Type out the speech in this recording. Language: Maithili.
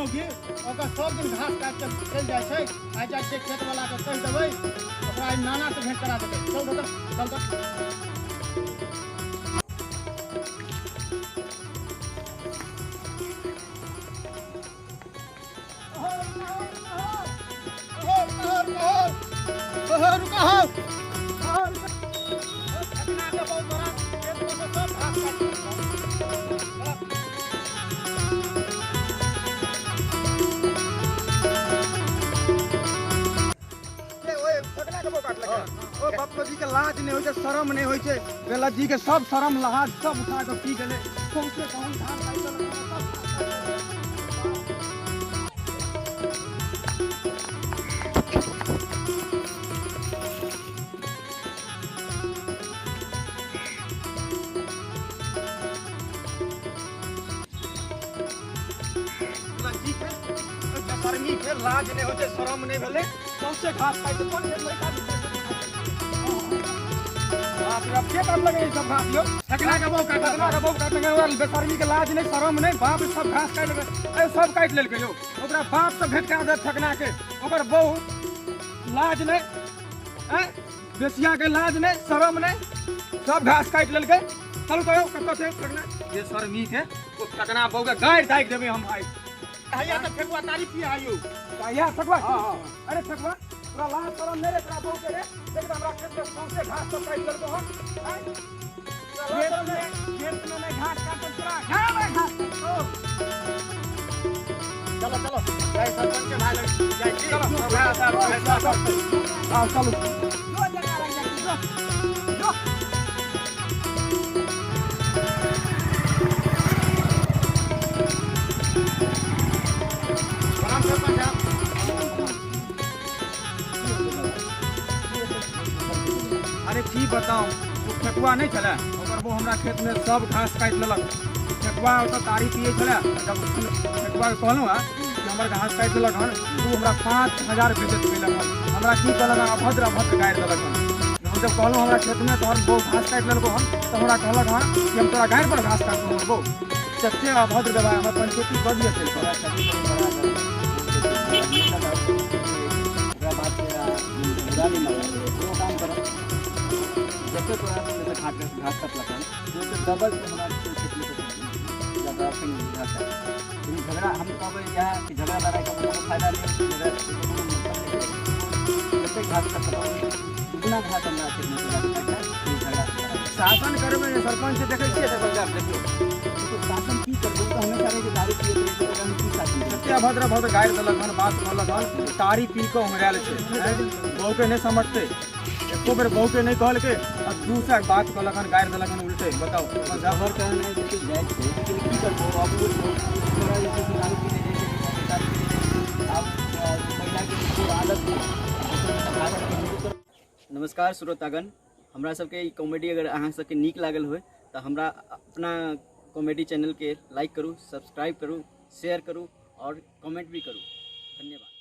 मौगी ओकर सब दिन घास काटि कऽ चलि जाइ छै। आइ जाइ छियै खेत वाला के कहि देबै, ओकरा आइ नाना से भेंट करा देबै। चल चल चल चल। रुका हो। ओ बाप जी के लाज नहीं होइ छै, शरम नहीं होइ छै। बेलज्जी के सब शरम लहाज सब उठा के पी गेलै। सौंसे गहूम धान काटि देलक, सब बेलज्जी के बेशर्मी के लाज नहीं होइ छै, शरम नहीं भेलै। सौंसे घास काटि कोन खेत में काटि बाप रे, के काट लगे सब घास यो? ठकना के बहु काट, ठकना के बहु काट लगे। ओकरा बेशर्मी के लाज नहीं, शरम नहीं। बाप रे, सब घास काटि लेलकै। ए सब काटि लेलकै यो। ओकरा बाप से भेंट करा दे ठकना के। ओकर बहु लाज नहीं, हैं बेसिया के लाज नहीं, शरम नहीं, सब घास काटि लेलकै। चलू तो यौ, कतऽ छै ठकना? बेशर्मी के ओ ठकना बहु के गारि दागि देबै हम आइ। हैया तऽ ठेकुआ तारी पिए आइयो। या ठकुआ? हाँ। अरे ठकुआ, तोरा लाज शरम नहीं रे तोरा बहु के रे? देख हमरा खेत में सौंसे घास सब काटि देलकौ हन। आँय? तोरा लाज खेत शरम में नहीं? खेत में नहीं घास काटल, तोरा घर में घास काटतो। चलो चलो, जाय सरपंच के भाई लग जाय छी। चलो, हाँ, चलू। जो जगह लग जाय छी, जो जो। प्रणाम सरपंच साहब। अरे की बताऊं, ओ ठकुआ नहीं छलै, ओकर बहु हमरा खेत में सब घास काटि लेलक। ठकुआ ओतऽ तारी पियै छलै। जब ठकुआ के कहलहुँ हँ कि हमर घास काटि लेलक हन, ओ हमरा 5000 बेइज्जत केलक हन। हमरा की कहलक हन, अभद्र अभद्र गारि देलक हन। हम जब कहलहुँ हमरा खेत में तोहर बहु घास काटि लेलको हन, तऽ हमरा कहलक हन कि हम तोरा गारि पर घास काटलहुँ हमर बहु। तते अभद्र व्यवहार, हमर पंचायती कऽ दिअ चलि कऽ। ओकरा बाद बुरा नहीं मानल, एगो काम करब, जते तोरा जैसे घास घास कटलक हन ओहिसँ डबल हमरा खेतमे ज्यादा फेर घास काटि। लेकिन झगड़ा हम कहबै इएह कि झगड़ा लड़ाइके कोनो फायदा नहि होइ छै, झगड़ा कोनो मतलब नहि छै। जते घास कटलक ओहिसँ दुगुना घास हमरा खेतमे ज्यादा काटि झगड़ा। शासन करबै ने सरपंच, देखै छियै सरपंच साहब, देखियौ। देखियौ शासन की करबै, ओ तऽ हमेशा रहै छै दारू पियैत रहै छै, ओकरा हम की शासन करबै? कते अभद्र अभद्र गारि देलक हन, बात कहलक हन। तारी पी कऽ ओंघरायल छै, बहुके नहि समझतै। एको बेर बहुके नहि कहलकै आ दू सए बात कहलक हन, गारि देलक हन उल्टे। बताउ सरपंच साहब। हमर कहनाइ जे जायज छै, लेकिन की करबो आब? ओ थोड़ा जे छै से दारू पीने जाइ छै, दारू पीने जाइ छै। आब महिलाके एगो आदत छै। नमस्कार श्रोतागण, हमरा सबके ई कॉमेडी अगर अहाँ सबके नीक लागल होय तऽ हमरा अपना कॉमेडी चैनलके लाइक करू, सब्सक्राइब करू, शेयर करू और कमेंट भी करू। धन्यवाद।